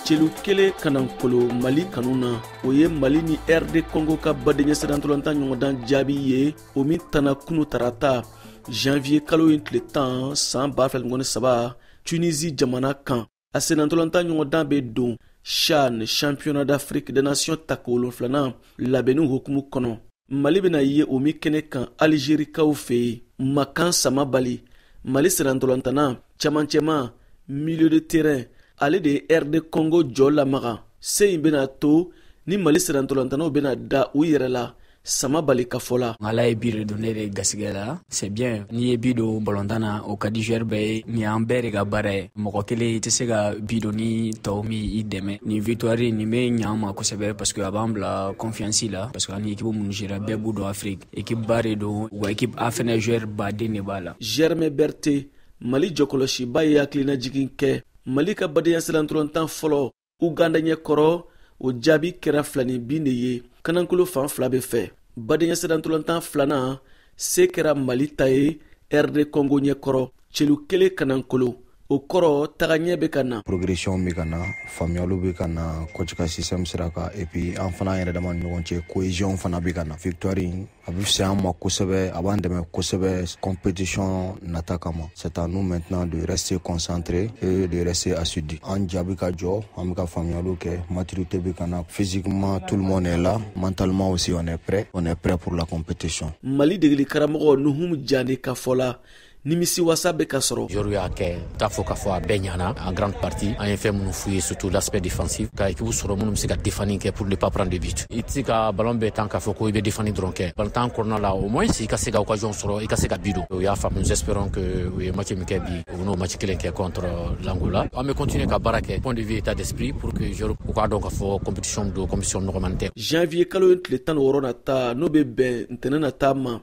Celu kelen kanankolo Mali kanu na, o ye Mali ni RD Congo ka badenya sennantolatan ɲɔgɔndan jaabi ye, o min tanna kunu tarata janvier kalo in tile 10 san 2023 Tunisie jamana kan. A sennantolatan ɲɔgɔndan bɛ don CHAN, Championnat d'Afrique des Nations tako wolonfilanan labɛnniw hukumu kɔnɔ. Mali bɛna ye o min kɛnɛ kan Alizerikaw fɛ yen. Makan Samabali, Mali sennantolatanna camancɛma, milieu de terrain, ale de ye RD Congo jɔ lamaga. Se in bɛna to ni Mali sennantolatannaw bɛna da u yɛrɛ la, Samabali ka fɔ la. Ala ye but de don ne de gasigɛ la. C'est bien, n'i ye but don balontan na, o ka di joueur bɛɛ ye. Nin y'an bɛɛ de ka baara ye. Mɔgɔ kelen i tɛ se ka but don ni tɔw min i dɛmɛ. Nin victoire nin bɛ ɲa an ma kosɛbɛ, parce que a b'an bila confiance la, parce que an ni équipe minnu sera, bɛɛ b'u dɔn Afrique, équipe ba de don. U ka équipe A fɛnɛ, joueur baden de b'a la. Germain Berté, Mali jɔkɔlɔsiba ye hakilinajigin kɛ. Mali ka badenya sennantolatan fɔlɔ Uganda ɲɛkɔrɔ, o jaabi kɛra 2 ni bin de ye kanankolo fan fila bɛ fɛ. Badenya sennantolatan filanan, se kɛra Mali ta ye RD Congo ɲɛkɔrɔ, celu kelen kanankolo. O kɔrɔ, tagaɲɛ bɛ ka na. Progression bɛ ka na, faamuyaliw bɛ ka na coach ka système sira kan, et puis an fana yɛrɛ dama ni ɲɔgɔn cɛ, cohésion fana bɛ ka na. Victoire in, a bɛ fisaya an ma kosɛbɛ, a b'an dɛmɛ kosɛbɛ compétition nata kama. C'est à nous maintenant de rester concentré et de rester assidu. An ja bɛ ka jɔ, an bɛ ka faamuyaliw kɛ, maturité bɛ ka na. Physiquement, tout le monde est là. Mentalement aussi, on est prêt. On est prêt pour la compétition. Mali degeli karamɔgɔ Nuhum Jane ka fɔ la, nimisiwasa bɛ ka sɔrɔ. Joueurs y'a kɛ t'a fɔ k'a fɔ a bɛɛ ɲana en grande partie. An ye fɛn minnu f'u ye, surtout l'aspect défensif, ka équipe sɔrɔ minnu bɛ se ka défendre kɛ pour ne pas prendre de but. I tɛ se ka ballon bɛɛ tan k'a fɔ ko i bɛ défendre dɔrɔn kɛ ballon kɔnɔna la. Au moins i ka se ka occasion sɔrɔ, i ka se ka but don, o y'a faamu. Nous espérons que u ye match min kɛ bi, u bɛn'o match kelen kɛ contre l'Angola. An bɛ continuer ka baara kɛ point de vue état d'esprit pour que joueurs u k'a dɔn k'a fɔ compétition don, compétition nɔgɔman tɛ. Janvier kalo in tile 16 nata, n'o bɛ bɛn ntɛnɛn nata ma,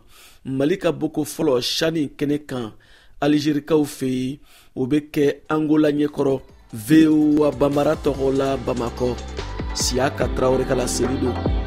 Mali ka bɔko fɔlɔ CHAN kɛnɛ kan Alizerikaw fɛ yen, o bɛ kɛ Angola ɲɛkɔrɔ. VOA Banbara tɔgɔ la, Bamakɔ, Siyaka Tarawele ka laseli don.